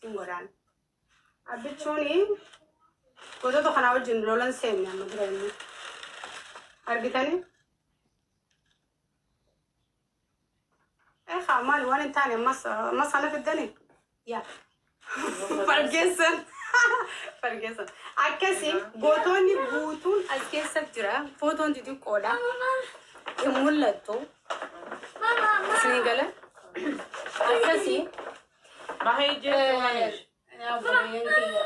Hin godhaan. Abbichuuni gootota kanaa wajjin lolan seenne amma dura inni. Argitanii? Eegaa maali waan hin taane ammas ammas kana fiddanii? Yaa. Fargeessan. Fargeessan. Akkasi gootonni guutuun as keessa jira. Footoon xixiqqoodha. Hin mul'attu. Isinii gala. Akkasi. Obboleeyyan kiyya.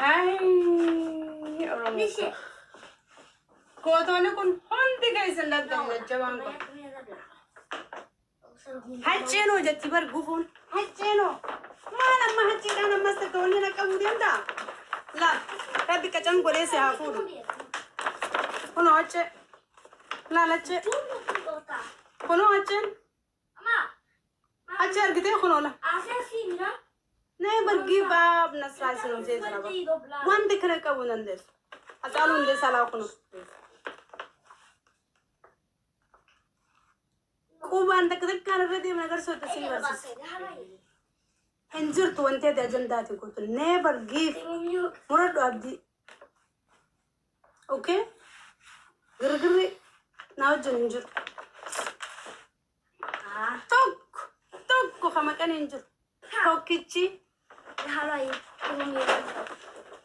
Ay, Oromoo. Gootonni kun hundi keessan daddan jajjabaan kun. Hacceenoo jetti bar gufuun. Hacceenoo. Maal amma hacceedhaan ammas takka wanni na qabuu danda'a? Laal, Rabbi qacam godhee si haa fuudhu. Kunoo haccee. Laal haccee. Kunoo hacceen. Haccee argitee kunoo la. Never give up, Nasraa isin hojii jira ba. Wanti kana qabuu dandeessu. Hacaaluu Hundeessaa laa kunoo. Qubaan takka takkaan irra deeman agarsiisu isin barsiisa. Hin jirtu wanti ati ajandaati gootu. Never give. Muradhu abdii. Okay? Girgirri na wajjin hin jiru. Tokko tokko ka maqan hin jiru. Tokkichi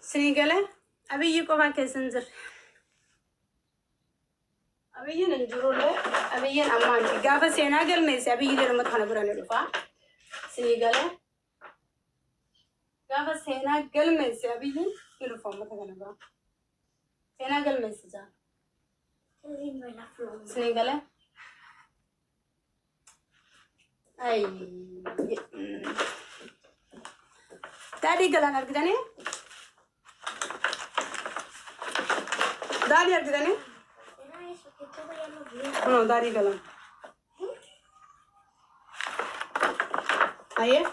sinii galee Abiyyi qofaa keessa hin jirre. Abiyyiin hin jirullee, Abiyyiin ammaa miti. Gaafa seenaa galmeesse Abiyyi illee uummata kana bira ni dhufa. Sinii galee gaafa seenaa galmeesse Abiyyiin ni dhufa uummata kana bira. Seenaa galmeesse jaa. Sinii galee. Ay. Daadhii galaan argitanii? Daadhii argitanii? Kunoo daadhii galaan. Ayyee.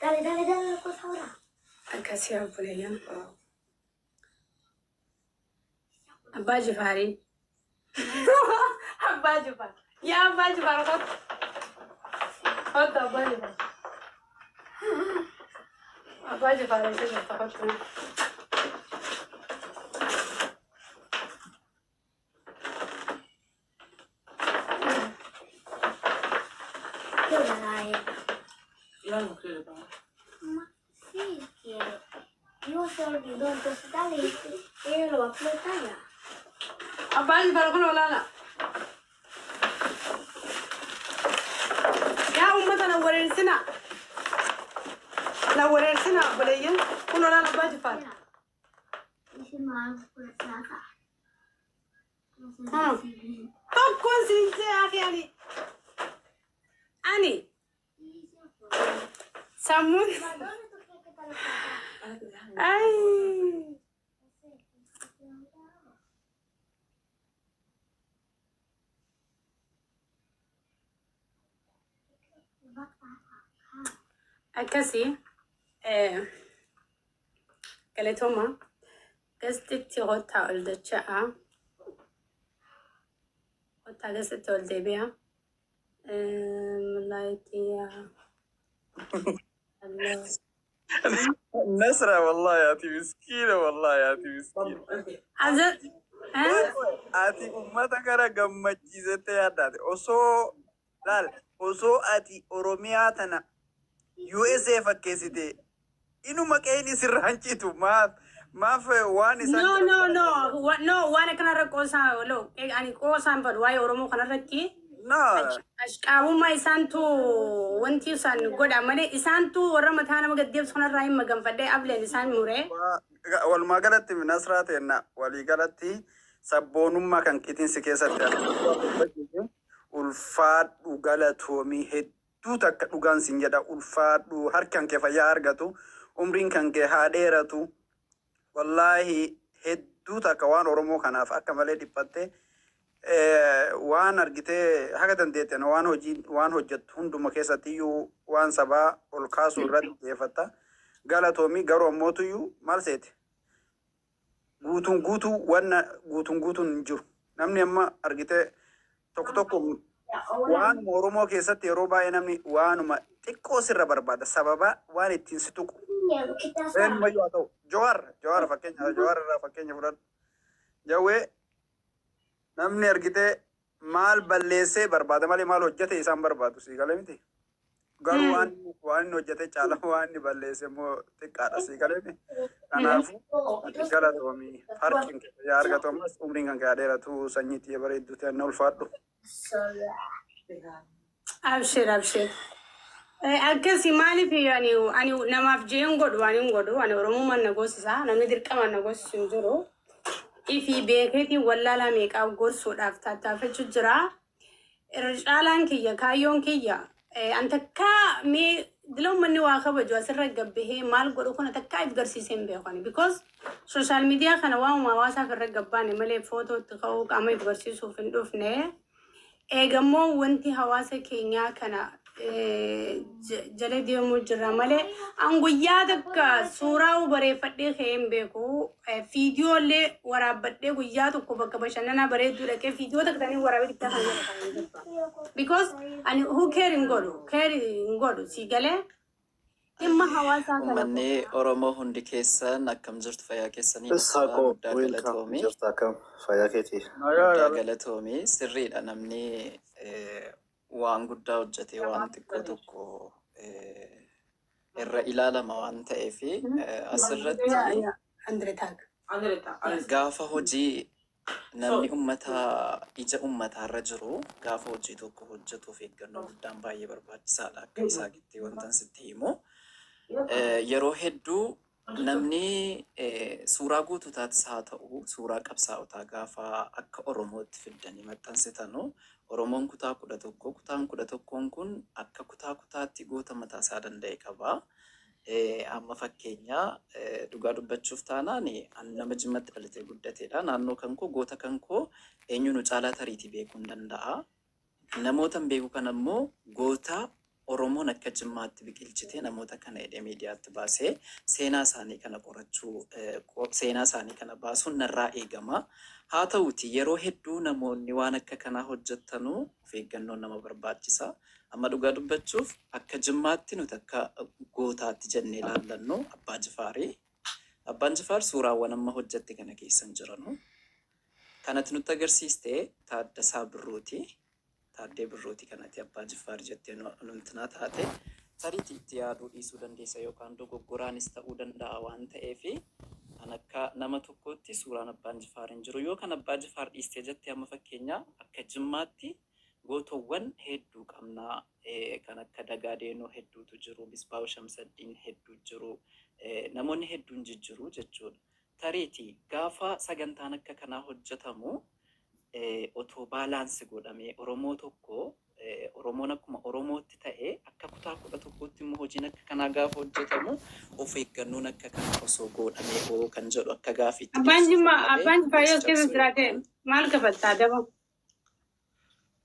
Dale, dale, dale, por favor. Akkasii obboleeyyan. Abbaa Jifaarii. Abbaa Jifaar. Yaa Abbaa Jifaar kottu. Kottu Abbaa Jifaar. Abbaa Jifaar eessa jirta kottu. Io non credo. Ma sì che io sono di Don e lo applaudire. Abbaan Jifaar kun olaanaa. Yaa uummata na wareersinaa. Na wareersinaa obboleeyyan. Kun olaanaa Abbaa Jifaar. Tokkoon siin jee akhi ani. Ani sammuun. Ay. Akkasii galatooma gastitti kottaa ol dacha'a. Kottaa gastitti ol deebi'a. Laayitii. Nasra, wallahi ati miskiina, wallahi ati miskiina. Aza. Ati ummata kana gammachiisettee yaaddaate. Osoo laal, osoo ati Oromiyaa tana USA fakkeessite inuma qe'een isirraan citu, maaf maaf waan isaan No, no, no. No, waan akkanarra qoosaa lo ani qoosaan fadhu waa'ee Oromoo kanarratti. No. Ashqaabummaa isaantu wanti isaan godha malee isaantu warra mataa nama gaddeebsu kanarraa hin maganfadhee ableen isaan muree. Walumaa galatti Nasraa teenna, walii galatti sabboonummaa kan keetiin si keessatti argamu ulfaadhu, galatoomii hedduu takka dhugaan sin jedha, ulfaadhu, harki kee fayyaa argatu, umriin kan kee haa dheeratu. Wallaahi hedduu takka waan Oromoo kanaaf akka malee dhiphatte, waan argitee haga dandeetten waan hojii waan hojjettu hunduma keessatti iyyuu waan sabaa ol kaasuu irratti xiyyeeffatta. Galatoomii. Garuu ammootuyyuu maal seete, guutuun guutuu wanna guutuun guutuun hin jiru. Namni amma argitee tokko tokko Waanuma Oromoo keessatti yeroo baay'ee namni waanuma xiqqoo sirra barbaada. Sababa waan ittiin si tuqu. Eenyumayyuu haa ta'u. Jawaar, Jawaar fakkeenya, Jawaar irraa fakkeenya fudhadhu. Jawwee namni argitee maal balleessee barbaada malee maal hojjete isaan barbaadu, sii galee miti. Garuu waan inni hojjete caala waan inni balleesse immoo xiqqaadha, sii galee miti. Kanaafuu ati galatoomii, harki kee yaa argatu, ammas umriin kan kee haa dheeratu, sanyii tiyya bareedduu ta'e na ulfaadhu. Abshir, abshir. Akkasi maaliif ani namaaf jeen godhu, ani hin godhu, ani Oromummaan na goosisa, namni dirqamaan na goosisu hin jiru. Ifi beekeetiin wallaalaa meeqaa gorsuudhaaf tattaafachuu jira. Irra caalaan kiyya, kaayyoon kiyya, an takkaa mee dila uummanni waa kabaju asirra gabbahee maal godhu kana takkaa if garsiisee hin beeku ani, because social media kana waanuma hawaasaaf irra gabbaane malee footoo itti ka'uu, qaama if garsiisuuf hin dhufne. Eegammoo wanti hawaasa keenyaa kana jala deemuu jira malee an guyyaa takka suuraa bareeffadhee ka'ee hin beeku. Viidiyoo illee waraabbadhee guyyaa tokko bakka bashannanaa bareedduu dhaqee viidiyoo takka tanii waraabee bittaa kan jedhu kan hin jiru. Because ani who care hin godhu, care hin godhu, si galee dhimma hawaasaa kana. Uummanni Oromoo hundi keessan akkam jirtu? Fayyaa keessanii? Isaaqoo, guddaa welcome. galatoomii. Jirta, akkam fayyaa keetii? Guddaa galatoomii. Sirriidha, namni waan guddaa hojjetee waan xiqqoo tokko irra ilaalama waan ta'eef asirratti Andre tag. gaafa hojii namni ummata ija ummataarra jiru gaafa hojii tokko hojjetuuf eeggannoo guddaan baay'ee barbaachisaadha, akka Isaaqitti wantan sitti himu. Yeroo hedduu namni suuraa guututaatis haa ta'u suuraa qabsaa'otaa gaafa akka Oromootti fiddanii maxxansitanu, Oromoon kutaa 11, kutaan 11n kun akka kutaa kutaatti goota mataasaa danda'e qaba. Amma fakkeenya dhugaa dubbachuuf taanaan ani nama Jimmatti dhalatee guddateedha. Naannoo kan koo goota kan koo eenyu nu caalaa tariitii beekuu hin danda'a. Namoota hin beeku kana immoo goota Oromoon akka Jimmaatti biqilchite namoota kana hidhee miidiyaatti baasee seenaa isaanii kana qorachuu, seenaa isaanii kana baasuun narraa eegama. Haa ta'uti yeroo hedduu namoonni waan akka kanaa hojjettanuu of eeggannoon nama barbaachisa. Amma dhugaa dubbachuuf akka Jimmaatti nuti akka gootaatti jennee ilaallannu Abbaa Jifaarii. Abbaan Jifaar suuraawwan amma hojjette kana keessa hin jiranu. Kanatti nutti agarsiiste Taaddasaa Birruuti. Taaddee Birruuti kanatti Abbaa Jifaar jettee nuntinaa taate. Tariitii itti yaaduu dhiisuu dandeessa yookaan dogoggoraanis ta'uu danda'a waan ta'eef an akka nama tokkootti suuraan Abbaan Jifaar hin jiru. Yoo kan Abbaa Jifaar dhiistee jette, amma fakkeenya akka Jimmaatti gootowwan hedduu qabna. Kan akka Dagaadeenoo hedduutu jiru. Misbaahu Shamsaddiin hedduu jiru. Namoonni hedduun jijjiru jechuudha. Tariitii gaafa sagantaan akka kanaa hojjetamu otoo balance godhamee, Oromoo tokko Oromoon akkuma Oromootti ta'e akka kutaa 11tti immoo hojiin akka kanaa gaafa hojjetamu of eeggannoon akka kanaa osoo godhamee hoo kan jedhu akka gaafiitti Abbaan dhiyeessuuf Jimmaa, malee abbaan Jifaar yoo of keessa cabsuu jiraate yookaan maal kafaltaa daba?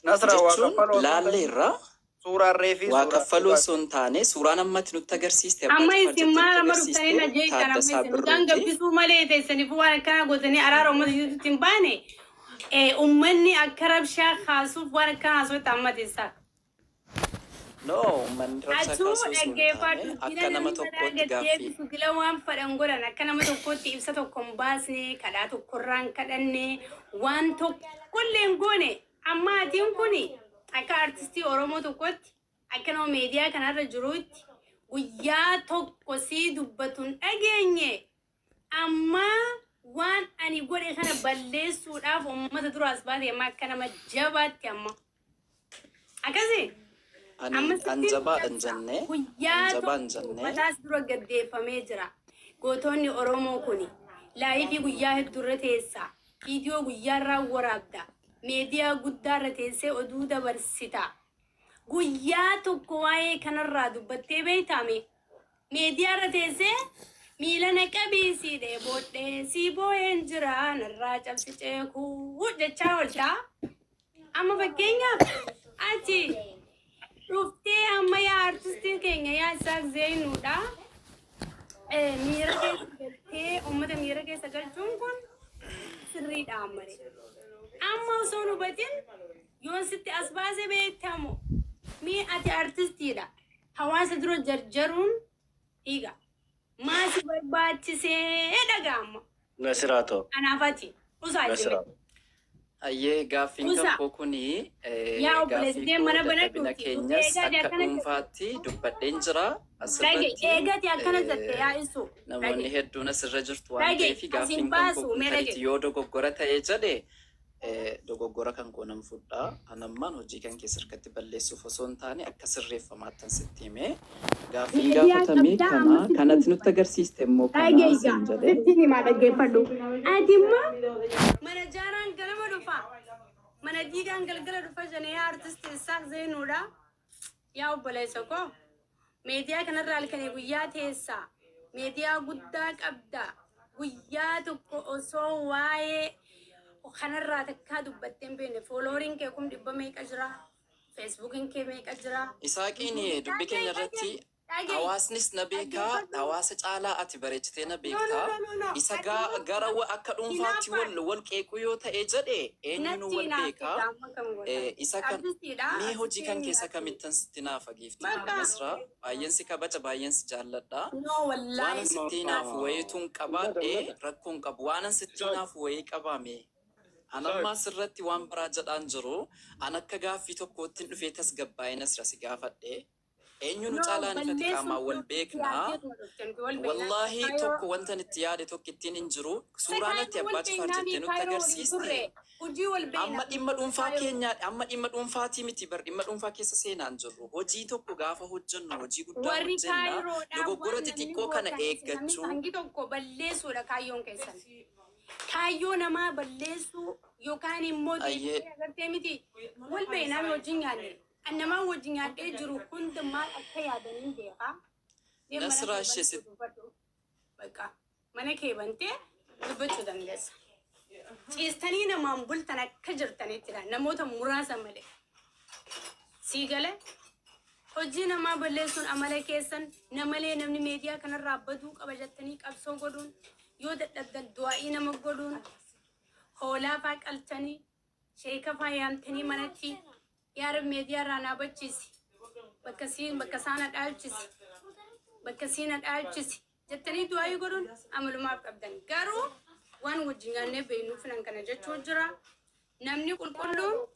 Nasra waa jechuun kaffaluu osoo hin laallee ta'in irraa suuraan reefii waa suuraa kaffaluu dhugaati. osoo hin taane suuraan ammatti nutti agarsiiste Abbaa Amma Jifaar isin jettee maal nutti amma dhuftanii agarsiiste na jeeqan, amma Taaddasaa isin mucaan Birruuti. gabbisuu malee teessaniif waan akkanaa gootanii araara uummata jidduutti hin baane, uummanni akka rabshaa kaasuuf waan akkanaa haasofte amma teessaa. No, uummanni rabshaa Atuu kaasuu osoo hin taane dhaggeeffadhu, dila akka nama namni mataa tokkootti gad gaaffii deebisu, dila waan fedhan godhan, akka nama tokkootti ibsa tokko hin baasne, kadhaa tokkorraa hin kadhanne, waan tokkollee hin goone. Amma atiin kuni akka artistii Oromoo tokkotti, akka nama meediyaa kanarra jiruutti guyyaa tokko sii dubbatu hin dhageenye. Amma waan ani godhe kana balleessuudhaaf uummata duraas baate, amma akka nama jabaatti amma. Akkasii? Ani Amma an sittiin jabaadha hin cabsa. jenne, an Guyyaa jabaa hin tokko jenne. mataas dura gaddeeffamee jira. Gootonni Oromoo kuni live guyyaa hedduurra teessa. Viidiyoo guyyaarraa waraabda. Meediyaa guddaarra teessee oduu dabarsita. Guyyaa tokko waa'ee kanarraa dubbattee beektaame? Miidiyaarra teessee miila na qabii sii dheebodhee sii boo'een jira narraa cabsi ceekuu jechaa ooltaa. Amma fakkeenyaaf ati dhuftee amma yaa artistiin keenya, yaa Isaaq Zeenuudha. Miira keessa galtee uummata miira keessa galchuun kun sirriidha malee. Amma osoo hin hubatin Yoon sitti as baase beekamu. Mee ati artistiidha. Hawaasa dura jarjaruun dhiiga. Maasi barbaachisee dhaga'ama. Nasiraato. Kanaaf ati usaa Nasiraa. Ayyee, gaaffiin Usa. kan koo kuni Yaa obboleessi, gaaffii koo mana dadhabina banadhuuti. keenyas Eegaa akka akkana dhuunfaatti dubbadheen jira. Dhage, Asirratti eegati akkana jette yaa isu. namoonni Dhage. hedduun asirra jirtu waan Dhage, ta'eef asiin gaaffiin kan koo baasu kun mee dhage. tariitii yoo dogoggora ta'ee jedhe dogoggora kan koo nan fudhaa. Anammaan hojii kan keessa harkatti balleessuuf osoo hin taane akka sirreeffamaattan sitti himee gaaffiin Miidiyaa gaafatamee qabdaa kana amma sitti kanatti nutti agarsiiste immoo Dhage kana egaa siin jedhe. sitti himaa, dhaggeeffadhu. Ati immoo mana jaaraan galma dhufa. Mana diigaan galgala dhufa jenee yaa artistii Isaaq Zeenuudha. Yaa obboleessa koo. Meediyaa kanarraa halkanii guyyaa teessaa. Meediyaa guddaa qabda. Guyyaa tokko osoo waa'ee kanarraa takkaa dubbattee hin beekne, followeriin kee 100,000 meeqa jira? Facebookiin kee meeqa jira? Isaaqiin dubbii keenya irratti Dhagee. hawaasnis na beekaa, Dhaggeeffadhu. hawaasa caalaa ati bareechitee na No, no, beektaa. no, no, no. Isa Ati immoo gara akka dhuunfaatti hinaaffaan wal qeequu yoo ta'e jedhe eenyuun natti wal beekaa. hinaaffidha amma kan godhan. Isa kan Artistiidha. mee hojii kan Artistiin keessa hinaaffidha. kamittan sitti naafa giifti Bakka. Nasraa, baay'een si kabaja, baay'een si jaalladha. No, Waan wallaahi. sitti hinaafu wayiituun qabaadhe rakkoon qabu. Waan sitti hinaafu wayii qabaame. Anammaa sirratti waan biraa jedhaan jiru. An akka gaaffii tokkoottiin dhufee tasgabbaa'ee Nasra si gaafadhe. Eenyu nu No, caalaan ifatti balleessuuf qaamaan wal beeknaa. yaaddeetuma dhufte nuti wal beeknaa. Wallaahi Kaayoo tokko wanta itti yaade tokko ittiin hin jiru. Suuraan ati Kaayoo wal abbaa Jifaar beeknaa jettee mi nutti kaayoo waliin agarsiiste. turre. Hojii wal Amma beekna. dhimma dhuunfaa Kaayoo. keenyaa, amma dhimma dhuunfaatii miti bar, dhimma dhuunfaa keessa seenaan jirru. Hojii tokko gaafa hojjennu hojii guddaa Warri hojjenna. kaayiroodhaan Dogoggora waan namni xixiqqoo kana gootan isin namni eeggachuu. hangi tokko balleessuudha kaayyoon keessan. Kaayyoo namaa balleessuu yookaan immoo Ayyee. deemtee agartee miti wal beeknaa wajjin nyaanne. An namaa wajjin nyaadhee jiru hunda maal akka yaadaniin beekaa. Deem mana Nasraa kee ishee bantuu sitti dubbadhu. Bakka mana kee bantee dubbachuu dandeessa. Ciistanii namaan bultan akka jirtanittidha. Namoota muraasa malee. Sii galee hojii namaa balleessuun amala keessan namalee namni meediyaa kanarraa baduu qaba jettanii qabsoo godhuun, yoo dadhabdan du'aa'ii nama godhuun, hoolaa faa qaltanii, sheeka faa yaamtanii manatti, "Yaa Rabbi, meediyaa irraa naa bachiisi, bakka siin bakka saana dhaalchisi, bakka siina dhaalchisi," jettanii du'aa'ii godhuun amalumaaf qabdan. Garuu waan wajjin nyaannee beeknuuf filan kana jechuun jira. Namni qulqulluun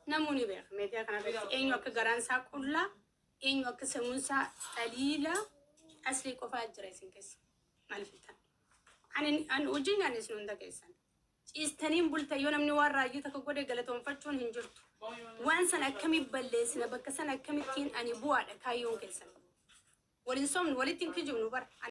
namuu ni beeka. Meediyaa kanarratti eenyu akka garaan isaa qullaa, eenyu akka sammuun isaa xaliila aslii qofaa jira isin keessa. Maaliif jettan? Ani wajjin nyaanne isin hunda keessan. Ciistaniin bulta, yoo namni waan raayyuu takka godhe galatoonfachuun hin jirtu. Waan sana akkamitti balleessina, bakka sana akkamittiin ani bu'aadha kaayyoon keessan. Waliin somnu, walitti hin kijibnu bara.